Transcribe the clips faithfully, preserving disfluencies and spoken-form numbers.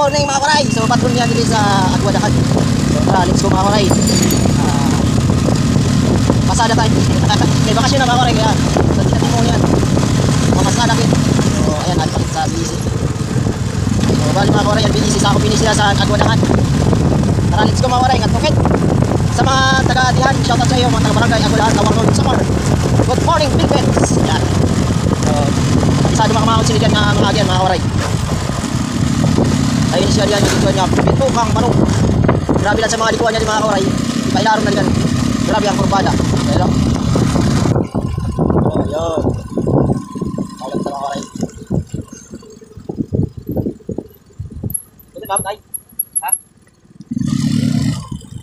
Morning, mga kawaray. So, patrol niya dito sa Aguadahan. So, tara, let's go, mga kawaray. Ah, pasada tayo. May bakasyon na, mga kawaray, kaya sa dito mo yan. Mamasada kita. So, ayan, nagpakit sa B E C. So, bali, mga kawaray, ang B E C sa ako, pinisila sa Aguadahan. Tara, let's go, mga kawaray. Ngat tukit. Sa mga taga dihan, shoutout sa iyo, mga taga barangay Aguadahan, Tawang Road, Samar. Good morning, Philippines. Yan. So, sa mga mga sinigan na mga agian, mga kawaray. Ayun siya diyan, yung likuan niya. Pito kang manok. Grabe lang sa mga likuan niya, di, mga kawaray. Ipailarom na diyan. Grabe ang kurbada. Ayan, oh. Ayun. Alam sa mga kawaray. Pwede ba, tay? Ha?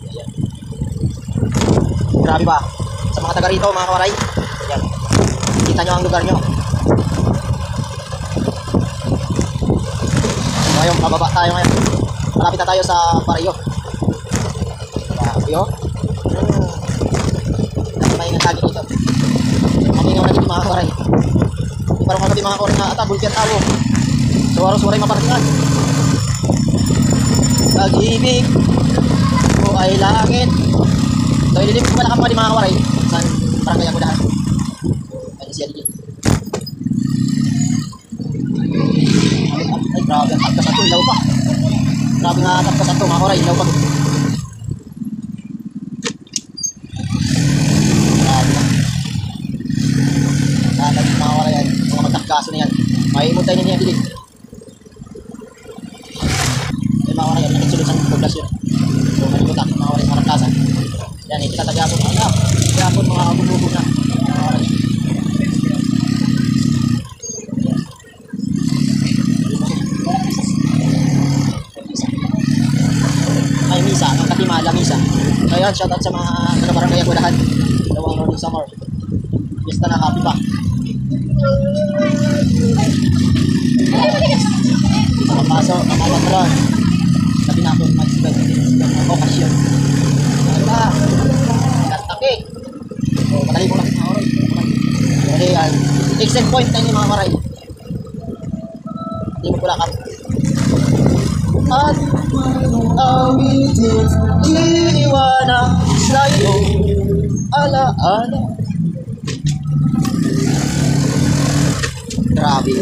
Ayan. Grabe ba? Sa mga taga rito, mga kawaray. Ayan. Kita nyo ang lugar nyo. Ngayon, pababa tayo ngayon. Malapit na tayo sa Barrio. Grabe, oh. Mas maingat lagi dito. Mamingaw na dito, mga kawaray. Di pa rin kami, mga kawaray, na ata, bulki at tao. So, haros waray maparkingan. Pag-ibig ko ay langit. So, ililip ko pala kapag, mga kawaray. Sa barangay Aguadahan. Ay, siya dito. Ay, grabe, ang tagkas ato, ilaw pa. Grabe nga, tagkas ato, mga kawaray, ilaw pa. Grabe. Grabe, mga kawaray, yan. Mga matagkaso na yan. Mahimutay na niya, dili. Ay, mga kawaray, yan, nakisulod sa poblasyon. So, malimutan, mga kawaray, sa Marangkasan. Yan, eh, kita tabi-apon, ano, tabi-apon, mga kabubog na. Mga kawaray. Ay, misa, ang Katimala, misa. So, ayan, shoutout sa mga taga Barangay Aguadahan. Tawang Road, Samar. Fiesta na, happy pa. Sa paso, mga patron. Sabi na ako, mag-spend ng okasyon. Wala. Katake. So, madali ko lang sa oras. Kasi, ah, exit point na ini, mga kawaray. Hindi mo pula ka. At awitin, iiwanan sa'yo, alaala. Grabe.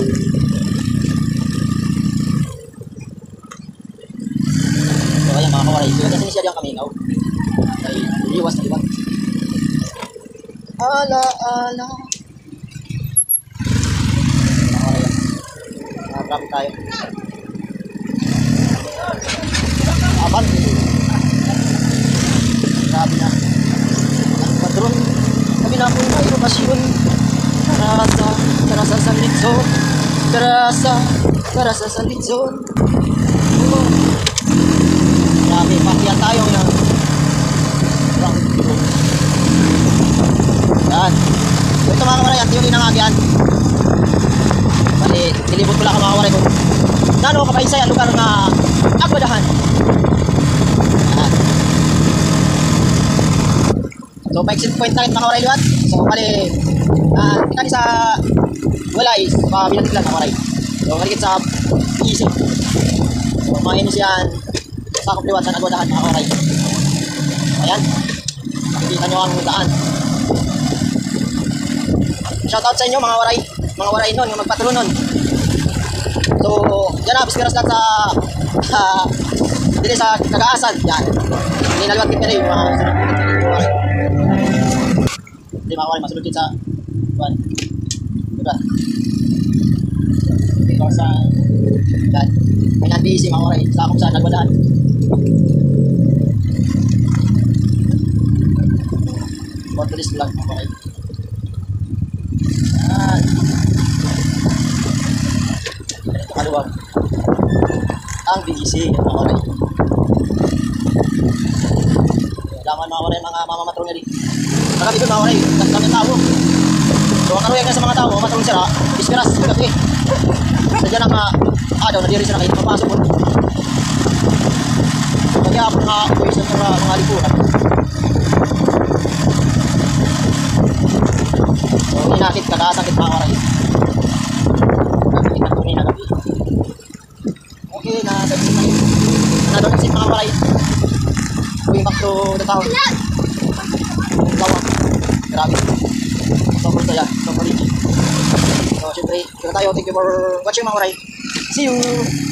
So, ayan, mga kawaray. So, kasi siya diyang kamingaw. Ay, liwas, di ba? Alaala. Mga kawaray. Ah, grabe tayo. Aban. Grabe na. Ang patron. Kami na po ay okasyon. Tara sa, tara sa San Lorenzo. Tara sa, tara sa San Lorenzo. Grabe, pakyat tayo yan. Yan. Ito, mga kawaray, ang tiyori ng agian. Bali, nilibot ko lang, mga kawaray, kung nano kapahinsay ang lugar nga Aguadahan. Yan. So, pa-exit point na rin, mga kawaray, liwat. So, bali, ah, tikang sa Walay, pa Binatiglan, mga kawaray. So, maligid sa isip. So, mga inis yan. Sakop liwat sa Aguadahan, mga kawaray. Ayan. Nakikita nyo ang daan. Shoutout sa inyo, mga waray. Mga waray nun, nga magpatronon. So, dyan na, bisperas lang sa, sa, dili sa Cagaasan. Yan. Hindi na liwat kita rin, mga waray. Di, mga waray, masulod kita sa, kuwan. Di ba? Ikaw sa, yan. May nabisi, mga waray. Sa akong sa nagwadaan. Motorist vlog, mga waray. Yan. Ito, kaluwag. Ang B E C, mga waray. Daman, mga waray, mga mamamatron nga di. Kagabi ko, mga waray, dami tawo. So, ang karuyag na sa mga tawo, matron sira, bisperas, kagabi. Sadya na nga, ah, daw, nadiri sira kay mapasok po. Kaya po nga, uwi sa mga, mga lipunan. So, inakit, kakasakit, mga waray. Nakikita ko ni nagabi. Okay, na sa mga, na doon sa mga waray. Going back to the town. Lawak. Grabe. Sobrang saya. Sobrang legit. So, syempre, dito na tayo. Thank you for watching, mga waray. See you!